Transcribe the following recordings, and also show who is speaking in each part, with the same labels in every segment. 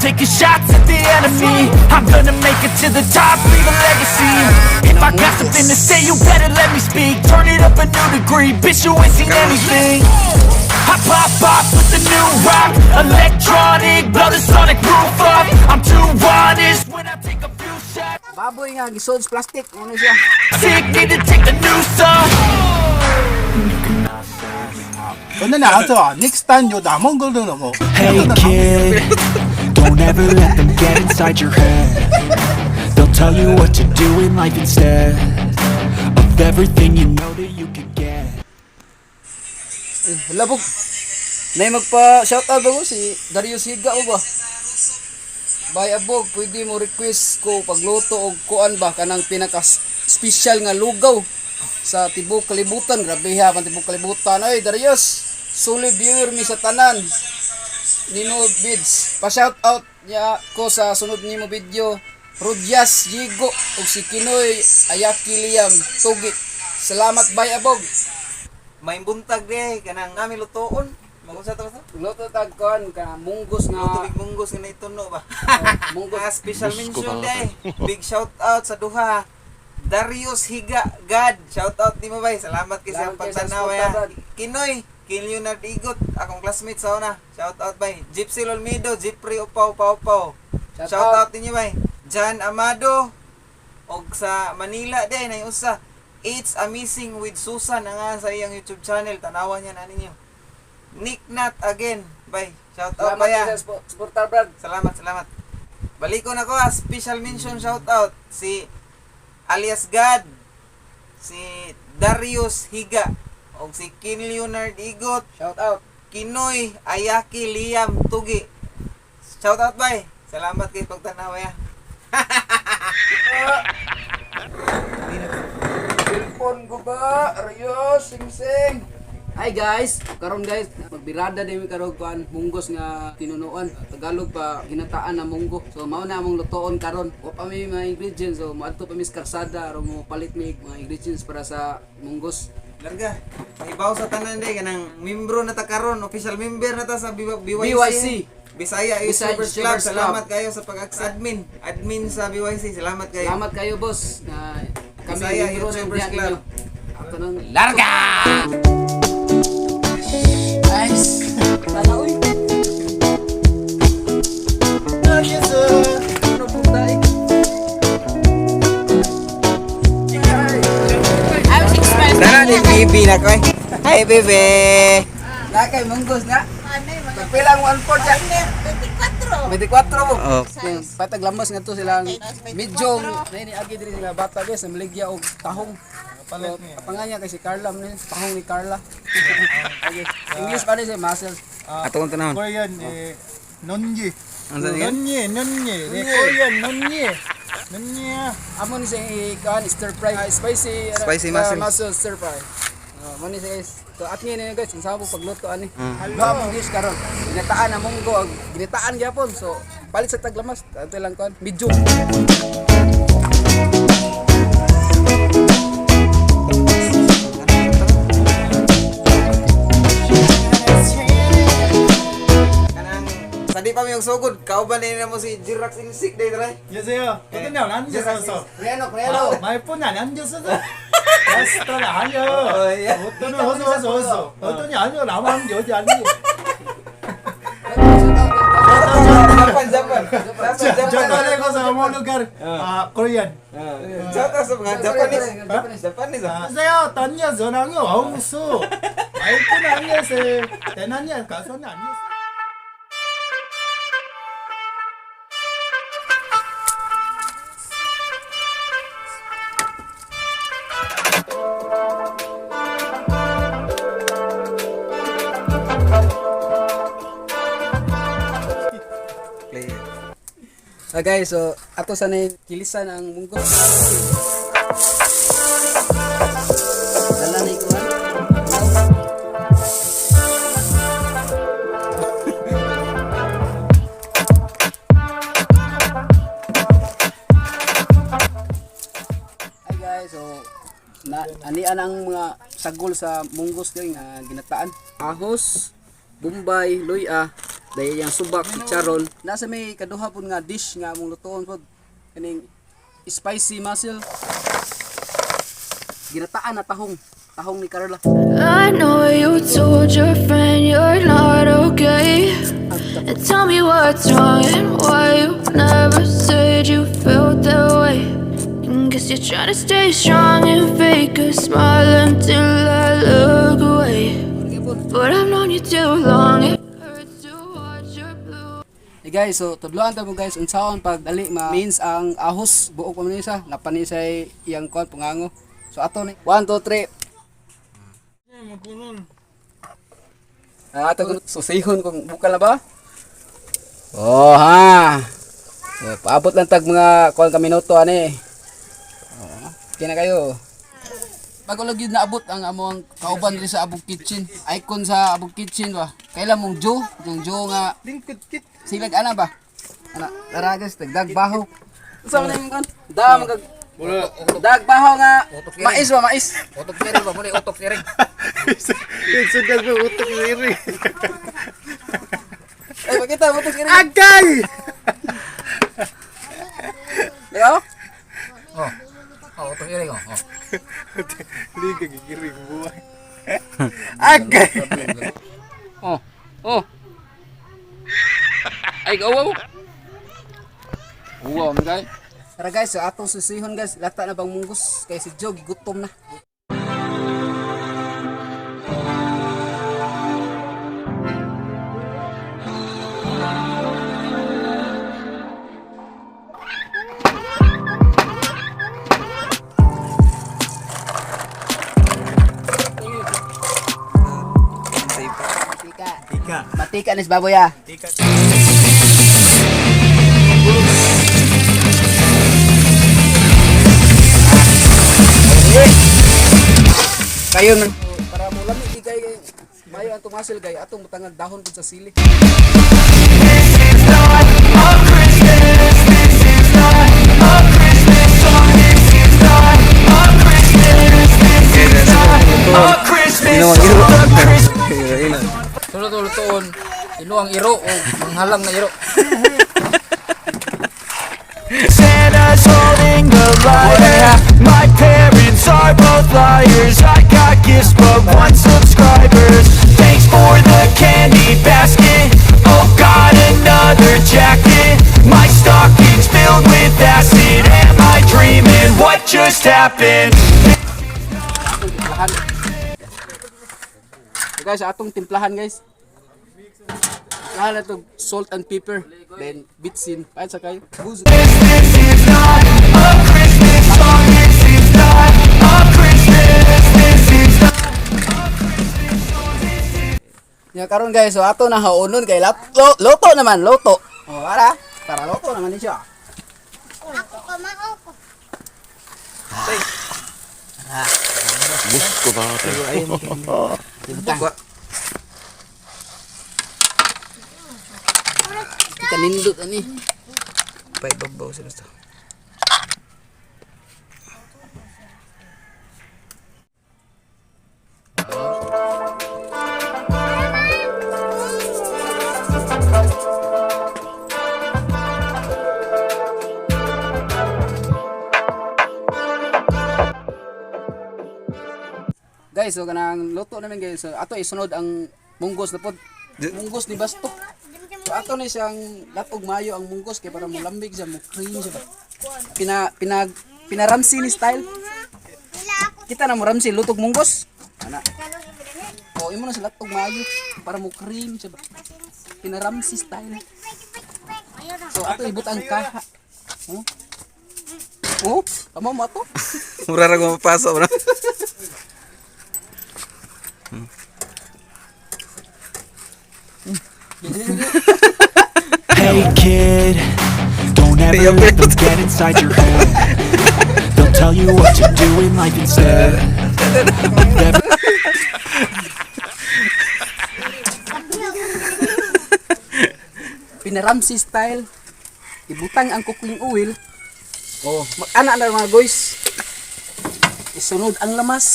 Speaker 1: Taking shots at the enemy. I'm gonna make it to the top, leave a legacy. If I got something to say, you better let me speak. Turn it up a new degree, bitch, you ain't seen anything. I pop off with the new rock, electronic, blow the sonic roof up. I'm too honest when I take a few shots.
Speaker 2: Baboy nga gisod sa plastic ano siya.
Speaker 1: Sick, need to take the noose off.
Speaker 3: 근데 나한테 next time 요 남은 걸로 넘어.
Speaker 1: Hey kid, don't ever let them get inside your head. They'll tell you what to do in life instead of everything you know that you could get.
Speaker 2: Eh, labog. Nay magpa shoutout ba ko si Darius Higa o ba? Bay abog, pwede mo request ko pagluto og kuan ba kanang pinaka special nga lugaw sa tibok kalibutan. Grabe ha, pan tibok kalibutan. Ay Darius, solid viewer mi sa tanan. Nino Bids. Pa shoutout niya ko sa sunod nimo video. Rudyas Yigo ug si Kinoy Ayaki Liam Tugi. Salamat, bay abog.
Speaker 4: May buntag di kanang nami lutoon. Magunsa ta ba?
Speaker 2: Luto tag kuan ka munggos
Speaker 4: Luto
Speaker 2: nga
Speaker 4: big munggos nga naituno ba?
Speaker 2: Oh, munggos.
Speaker 4: Ah, special mention di. Big shout out sa duha. Darius Higa God. Shout out nimo, bay. Salamat kay sa
Speaker 2: Salamat kay sa
Speaker 4: pagtanaw
Speaker 2: suporta,
Speaker 4: ya.
Speaker 2: Brad.
Speaker 4: Kinoy, Kin Leonard Igot, akong classmate sa una. Shout out, bay. Gypsy Lolmido, Jeffrey Upaw Pau Pau.
Speaker 2: Shout
Speaker 4: Shout
Speaker 2: out.
Speaker 4: out ninyo, bay. John Amado og sa Manila din ay usa. It's Amazing with Susan ang nga sa iyang YouTube channel. Tanawan niya na ninyo. Nick Nat again. Bay. Shout out
Speaker 2: Salamat
Speaker 4: bay.
Speaker 2: kay sa suporta, Brad.
Speaker 4: Salamat, salamat. Baliko na ko ah, special mention shout out si alias God, si Darius Higa, og si Kin Leonard Igot,
Speaker 2: Shout out.
Speaker 4: Kinoy Ayaki Liam Tugi. Shout out, bay. Salamat kay pagtanaw ya.
Speaker 2: Telepon ko ba? Arayos, sing sing. Hi guys, karon guys, magbirada din mi karon kuan munggos nga tinunuan. Tagalog pa ginataan na munggo. So mao na among lutoon karon. Wa pa mi mga ingredients, so moadto pa mi sa karsada aron mo palit mi mga ingredients para sa munggos.
Speaker 4: Larga. Pahibaw sa tanan day kanang membro na ta karon, official member na ta sa BYC.
Speaker 2: BYC.
Speaker 4: Bisaya
Speaker 2: Bisaya
Speaker 4: YouTubers Club.
Speaker 2: YouTubers Club.
Speaker 4: Salamat kayo sa pag-admin. Admin sa BYC. Salamat kayo.
Speaker 2: Salamat kayo, boss, na kami
Speaker 4: Bisaya
Speaker 2: membro ng
Speaker 4: YouTubers
Speaker 2: diyan
Speaker 4: Club.
Speaker 2: ninyo. Ato nang Larga! Guys, sana uy. Ano po tayo?
Speaker 4: Tara ni baby na ko eh. Hi, baby.
Speaker 2: Lakay munggos na. Pagpila ang 1/4 siya? 24. 24 mo.
Speaker 4: Oh.
Speaker 2: Patag lamas nga to silang medyo na ni agi diri sila bata guys, namaligya og tahong. Palit ni. Panganya kay si Carla man ni, tahong ni Carla. Okay. English pa ni si muscle.
Speaker 4: Ato kong tanahon.
Speaker 3: Korean eh, nonji.
Speaker 4: Ano sa niya?
Speaker 3: Nonye, nonye. Eh, Korean nonye. Nonye.
Speaker 2: Amo ni siya ikan stir fry, spicy
Speaker 4: Spicy mussels.
Speaker 2: Mussel stir fry. Oh, mo ni siya guys. So at ngayon guys, ang sabo pagluto ani. Hello, among dish karon. Ginataan ang munggo, ag ginataan gyapon. So palit sa taglamas, ato lang kon. Medyo.
Speaker 4: Kanang sa di pa mi og sugod, kauban din na mo si Jirax Insik day try.
Speaker 3: 안녕하세요. 어떤 날 앉아서.
Speaker 2: Koreano, Koreano.
Speaker 3: 말뿐 안 앉았어도. 어떤 아니요. 어떤 어서 어서 어서. 어떤이 아니요. 나만 여기 아니.
Speaker 4: Japan, Japan. Japan, Japan.
Speaker 3: 저번에 가서 아무 lugar 아 Korean.
Speaker 4: Shout out sa mga Japanese.
Speaker 2: Japanese.
Speaker 4: Japanese ah.
Speaker 3: 안녕하세요. 딴냐 전화기 없어. 말뿐 아니었어요. 대난냐 가서는 아니었어.
Speaker 4: Play.
Speaker 2: So guys, so ato sa na kilisan ang munggo. Dala na ikuan. Hi guys, so na anian ang mga sagol sa munggos guys nga ginataan. Ahos, Bombay, luya, Dahil yung subak, chicharon. Nasa may kaduha pud nga dish nga among lutoon pod. Kaning spicy mussel. Ginataan na tahong. Tahong ni Carla.
Speaker 5: I know you told your friend you're not okay. And tell me what's wrong and why you never said you felt that way. And guess you're trying to stay strong and fake a smile until I look away. But I've known you too long, it hurts to watch your blue.
Speaker 2: Hey guys, so tudloan ta mo guys unsaon pag dali ma means ang ahos buok pa man ni siya napani sa iyang kuan pungango. So ato ni 1 2 3. Ah, ato kung susihon kung bukal na ba? Oh ha. Oh, paabot lang tag mga kuan ka minuto ani. Oh, okay na kayo. Bago lang yun naabot ang among kauban diri sa Abog Kitchen. Icon sa Abog Kitchen ba. Kailan mong Joe, yung Joe nga
Speaker 3: Lingkod kit.
Speaker 2: Silag ana ba? Ana, tara guys, dagdag baho. Unsa man imong kan? Da man kag Dag baho nga mais ba mais?
Speaker 6: Utok siring ba? Muna utok siring.
Speaker 3: Sugal mo utok siri.
Speaker 2: Ay pakita mo to kini.
Speaker 3: Agay!
Speaker 2: Leo?
Speaker 6: Oh. Oh, utok siring oh. Oh.
Speaker 3: Liga gigiring buhay. Agay!
Speaker 2: Oh. Oh. Ay gawaw. Uwaw man guys. Tara guys, so atong susihon guys, lata na bang munggos kay si Joe gigutom na. Matika.
Speaker 3: Ika.
Speaker 2: Matika ni si baboy ah.
Speaker 3: Ika.
Speaker 2: Kayo man para mo lami di kay mayo ang tumasil kay atong mutangag dahon pud sa sili.
Speaker 1: This is not a Christmas. This is not a Christmas song. This is not a Christmas. This is not a Christmas song. A Christmas.
Speaker 6: Sunod lutoon, inuang iro o manghalang na iro.
Speaker 1: Santa's holding the lighter. My parents are both liars. I got gifts but want subscribers. Thanks for the candy basket. Oh god, another jacket. My stocking's filled with acid. Am I dreaming? What just happened?
Speaker 2: Atong timplahan. So guys, atong timplahan guys. Timplahan na to salt and pepper. Then bitsin. Paano sa kayo? Buzo.
Speaker 1: This is not a Christmas song. This is not a Christmas. This is not
Speaker 2: Ya karon guys, so ato na haonon kay loto naman, loto. Oh, ara. Para loto naman ni siya.
Speaker 7: Ako kamao ko.
Speaker 2: Butang. Kanindot ani.
Speaker 4: Paibabaw sila to.
Speaker 2: Guys, so kanang luto namin guys. So, ato isunod ang munggos na pod. Munggos ni Basto. So ato ni siyang latog mayo ang munggos kay para mulambig siya, mo cream siya ba. Pina pina pinaramsi ni style.
Speaker 7: Nila ako
Speaker 2: Kita na mo ramsi lutog munggos. Ana.
Speaker 7: kalong ibigay.
Speaker 2: O imo na sa latog mayo para mo cream siya ba. Pinaramsi style. So ato ibutang kaha. Oh. Oh, tama mo ato.
Speaker 4: Mura ra ko mapasok bro.
Speaker 1: Hey kid, don't ever let them get inside your head. They'll tell you what to do in life instead of every
Speaker 2: Pinaramsi style. Ibutang ang cooking oil. Oh, mag-ana na mga guys. Isunod ang lamas.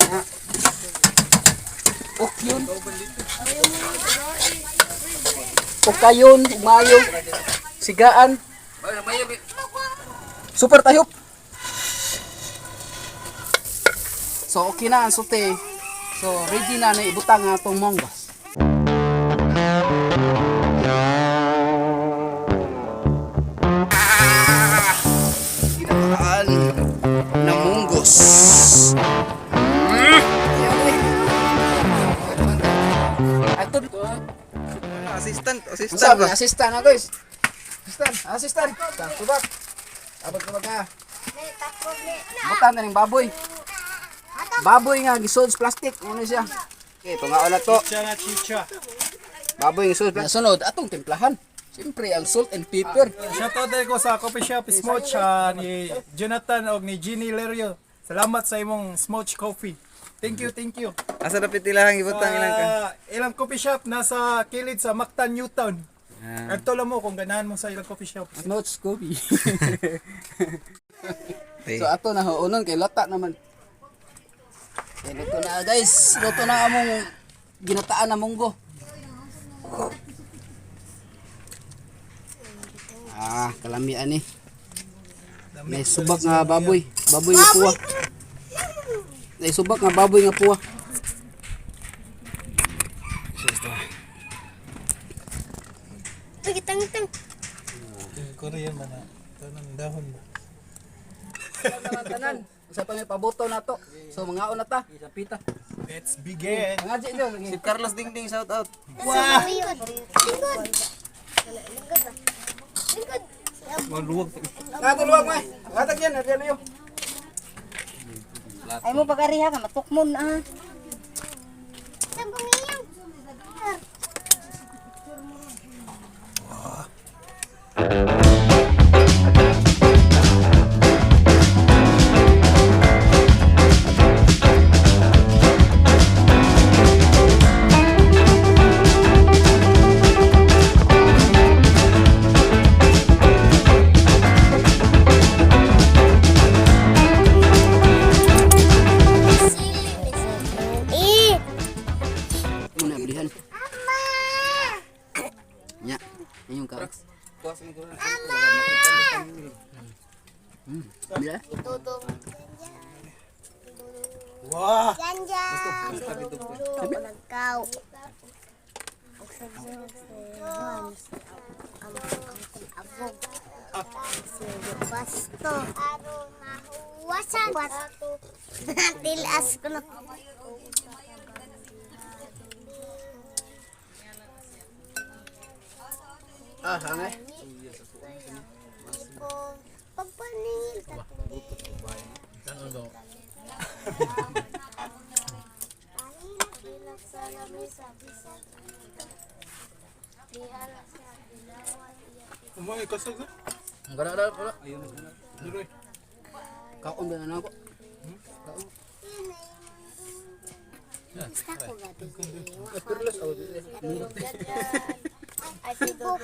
Speaker 2: Na. Ok yun. Ukayon, umayo, sigaan. Super tahop. So okay na ang sute. So ready na na ibutang ang atong monggos. Ginataan na munggos. Ato,
Speaker 4: Assistant, assistant
Speaker 2: Unsa
Speaker 4: ba?
Speaker 2: ba? Assistant na guys. Assistant, assistant. Tubak. Abot tubak ka. Butan na ning baboy. Baboy nga gisod sa plastic ano siya. Okay, tungaon na to.
Speaker 3: Chicha na chicha.
Speaker 2: Baboy nga gisod plastic. Sunod atong timplahan. Siyempre ang salt and pepper.
Speaker 3: Shoutout din ko sa coffee shop Smooch ni Jonathan og ni Ginny Lerio. Salamat sa imong Smooch Coffee. Thank you, thank you.
Speaker 4: Asa dapat ilahang ibutang ilang ka?
Speaker 3: Ilang coffee shop nasa kilid sa Mactan Newtown. Adto lang mo kung ganahan mo sa ilang coffee shop.
Speaker 2: Smooch coffee. So ato na huunon kay lata naman. Okay, luto na guys. Luto na among ginataan na munggo. Ah, kalamian ni. May subak nga baboy. Baboy nga puwa. May subak nga baboy nga puwa.
Speaker 7: Pagitang-tang.
Speaker 3: Korean man na. Tanan dahon ba.
Speaker 2: Tanan. Usa pa may paboto na to. So mangaon na ta. Pita.
Speaker 3: Let's begin.
Speaker 2: Mga dyan.
Speaker 4: Si Carlos Dingding shout out.
Speaker 7: Wow! Lingkod! Lingkod! Lingkod ba? Lingkod!
Speaker 4: Maluwag.
Speaker 2: Natuluwag mo eh. Hatag yan, yan yun.
Speaker 8: Ay mo pag-ariha ka, matukmon ah.
Speaker 7: Saan bumiyang? Eh!
Speaker 2: Muna ablihan.
Speaker 7: Ama!
Speaker 2: Nya. Inyong ka.
Speaker 7: Ama!
Speaker 2: Bila?
Speaker 7: Dudong.
Speaker 3: Wow.
Speaker 7: Janja! Nagkaw. Basto. Aron mahuwasan. Tilas ko na.
Speaker 2: Ah, hangay.
Speaker 7: Pagpaningil
Speaker 3: Umoy kasag na.
Speaker 2: Gara gara gara. Kaon ba na ako?
Speaker 7: Sibok.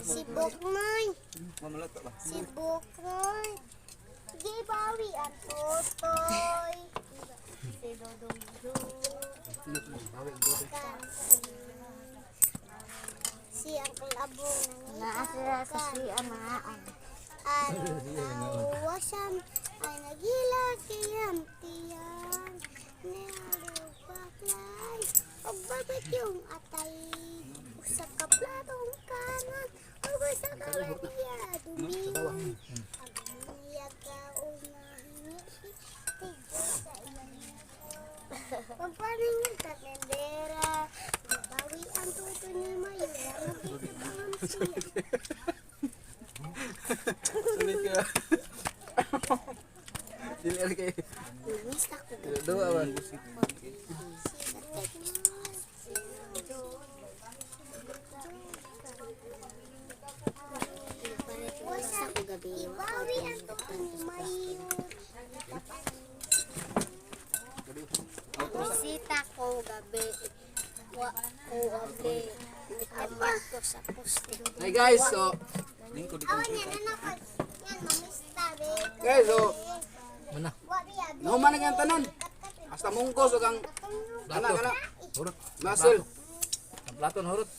Speaker 7: Sibok moy. Sibok moy. Gibawi ang totoy. Si Dodong. Si Uncle Abong. Naasira sa si Amaan. Arawasan ay nagila kiyam tiyan. Naliw og barbecue atay. Usa ka platong kanon ug usa ka radiya dumi. Ang iya kaon nga hingi sa iyang. Pagpaningil sa tendera, bawi ang tuto ni Mayura, magkita siya.
Speaker 2: Dili ari kay.
Speaker 7: Mista ko.
Speaker 2: Duwa ba?
Speaker 7: Ibawi ang tuto ni Mayura. Bisita ko gabi. Wa ko gabi. Nikabat ko sa poste.
Speaker 2: Hey guys, so
Speaker 7: Awan yan, anak ko. Yan, mamista be.
Speaker 2: guys, so
Speaker 6: Mana?
Speaker 2: nauman na ang tanan. Hasta munggos ug ang kana kana. Muscle.
Speaker 6: Ang plato na hurot.